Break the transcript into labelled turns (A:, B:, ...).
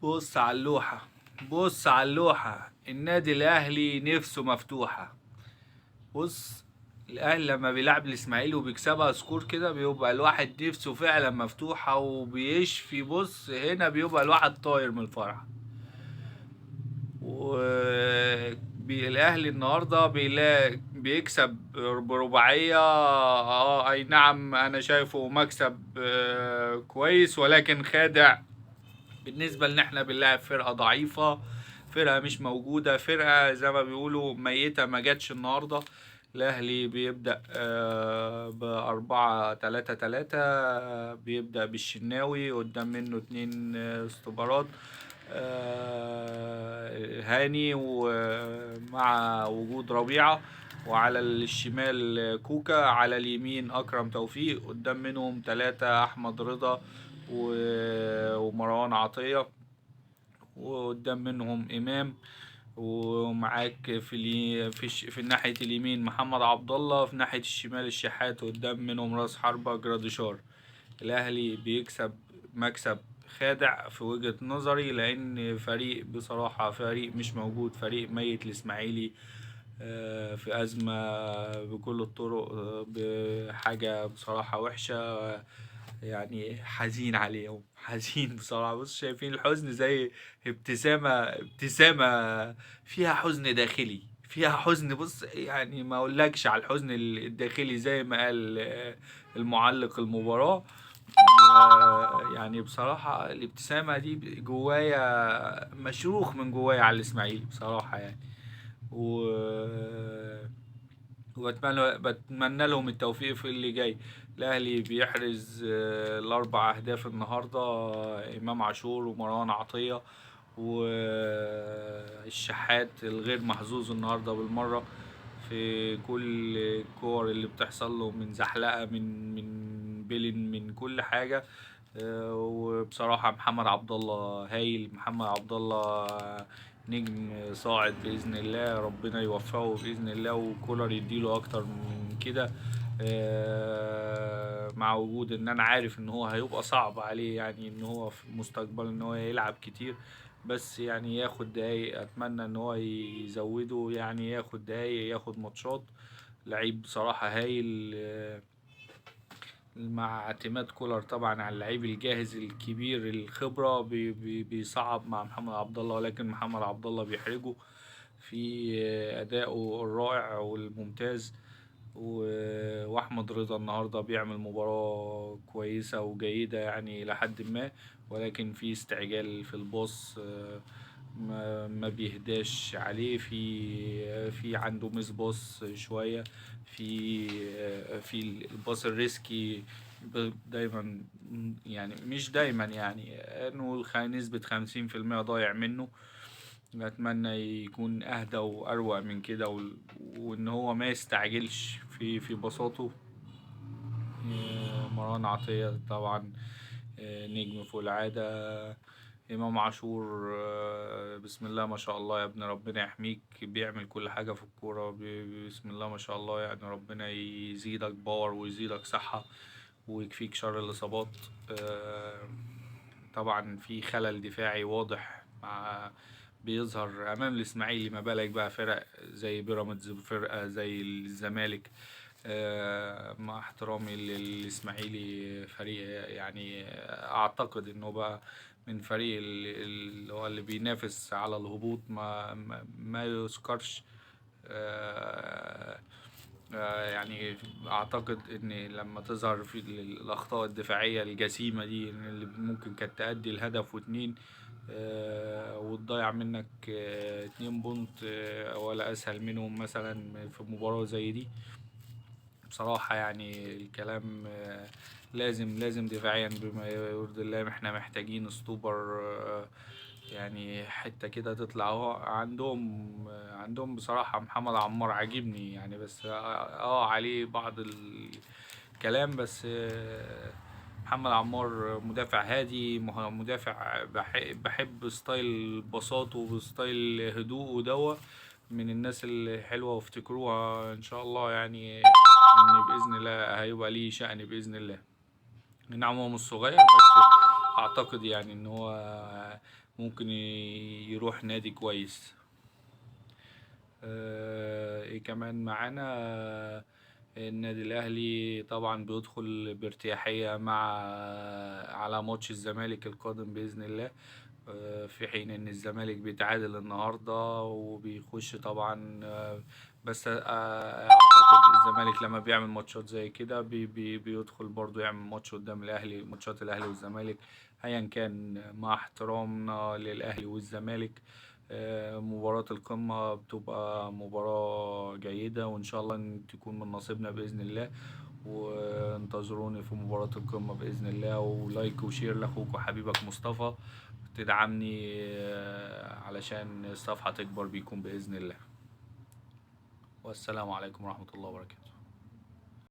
A: بص على اللوحة، بص على اللوحة. النادي الأهلي نفسه مفتوحة. بص، الأهلي لما بيلعب الإسماعيلي وبيكسبها score كده بيبقى الواحد نفسه فعلا مفتوحة وبيشفي. بص هنا بيبقى الواحد طاير من الفرحة. والأهلي النهاردة بيكسب برباعية. أي نعم، أنا شايفه مكسب كويس ولكن خادع بالنسبة لان احنا بنلاعب فرقة ضعيفة، فرقة مش موجودة، فرقة زي ما بيقولوا ميتة، ما جاتش النهاردة. الأهلي بيبدأ ب4-3-3، بيبدأ بالشناوي قدام منه 2 استوبرات، هاني ومع وجود ربيعة، وعلى الشمال كوكا، على اليمين أكرم توفيق، قدام منهم 3 أحمد رضا ومروان عطية، وقدام منهم إمام، ومعاك في ناحية اليمين محمد عبد الله، في ناحية الشمال الشحات، وقدام منهم راس حربة جراديشار. الأهلي بيكسب مكسب خادع في وجهة نظري، لأن فريق بصراحة فريق مش موجود، فريق ميت. الإسماعيلي في أزمة بكل الطرق، بحاجة بصراحة وحشة، يعني حزين عليهم، حزين بصراحة. بص شايفين الحزن زي ابتسامة فيها حزن داخلي، فيها حزن. بص يعني ما اقولكش على الحزن الداخلي زي ما قال المعلق المباراة. يعني بصراحة الابتسامة دي جوايا، مشروخ من جوايا على الإسماعيلي بصراحة يعني. وبتمنى لهم التوفيق في اللي جاي. الأهلي بيحرز الأربع أهداف النهاردة، إمام عاشور ومروان عطية والشحات الغير محظوظ النهاردة بالمرة في كل الكور اللي بتحصل له من زحلقة، من بيلن، من كل حاجة. وبصراحة محمد عبد الله هايل، محمد عبد الله نجم صاعد بإذن الله، ربنا يوفقه بإذن الله وكولر يديله أكتر من كده. مع وجود إن أنا عارف إن هو هيبقى صعب عليه، يعني إن هو في المستقبل إن هو يلعب كتير، بس يعني ياخد دقايق، أتمنى إن هو يزوده، يعني ياخد دقايق، ياخد ماتشات. لعيب بصراحة هايل، مع اعتماد كولر طبعا على اللعيب الجاهز الكبير الخبرة بيصعب مع محمد عبد الله، ولكن محمد عبد الله بيحرجه في أدائه الرائع والممتاز. وأحمد رضا النهاردة بيعمل مباراة كويسة وجيدة يعني إلى حد ما، ولكن في استعجال في الباص، ما بيهداش عليه، في عنده miss pass شوية، في الباص ال risky دايما، يعني مش دايما، يعني نقول نسبة 50% ضايع منه. أتمنى يكون أهدى وأروق من كده، وإن هو ما يستعجلش في بساطه. مروان عطية طبعا، نجم فوق العادة. إمام عاشور، بسم الله ما شاء الله يا ابن، ربنا يحميك، بيعمل كل حاجة في الكورة، بسم الله ما شاء الله، يعني ربنا يزيدك باور ويزيدك صحة ويكفيك شر الإصابات. طبعا في خلل دفاعي واضح مع بيظهر أمام الإسماعيلي، ما بالك بقى فرق زي بيراميدز، فرقة زي الزمالك. مع احترامي للإسماعيلي، فريق يعني أعتقد إنه بقى من فريق اللي هو اللي بينافس على الهبوط، ما يذكرش. يعني أعتقد إن لما تظهر في الأخطاء الدفاعية الجسيمة دي اللي ممكن كانت تؤدي لهدف واتنين، وتضيع منك، 2 بونت، ولا أسهل منهم مثلا في مباراة زي دي. بصراحة يعني الكلام، لازم دفاعيا بما يرضي الله، احنا محتاجين stopper، يعني حتة كده تطلع. هو عندهم بصراحة محمد عمار عاجبني يعني، بس عليه بعض الكلام، بس محمد عمار مدافع هادي، مدافع بحب style بساطه و style هدوءه دوا، من الناس الحلوة، وافتكروها ان شاء الله يعني ان بإذن الله هيبقى ليه شأن بإذن الله. نعم هو مش صغير، بس اعتقد يعني ان هو ممكن يروح نادي كويس. ايه كمان معانا؟ النادي الاهلي طبعا بيدخل بارتياحية على ماتش الزمالك القادم بإذن الله، في حين ان الزمالك بيتعادل النهارده وبيخش طبعا، بس اعتقد الزمالك لما بيعمل ماتشات زي كده بي بي بيدخل برضو يعمل ماتش قدام الاهلي. ماتشات الاهلي والزمالك ايا كان، مع احترامنا للاهلي والزمالك، مباراة القمة بتبقى مباراة جيدة، وإن شاء الله إن تكون من نصيبنا بإذن الله. وانتظروني في مباراة القمة بإذن الله، و like و share لأخوك وحبيبك مصطفى، تدعمني علشان الصفحة تكبر بيكم بإذن الله. والسلام عليكم ورحمة الله وبركاته.